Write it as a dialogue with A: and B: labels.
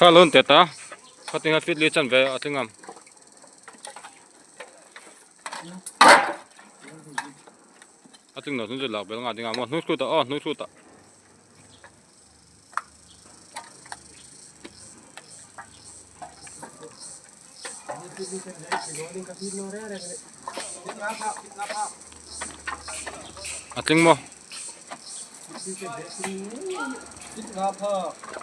A: Kha lo tet a khatinga feet li chan ve a tling ang. A tling lo chu lak bel nga ding a maw hnung thut ah aw hnung thut ah. A tling maw?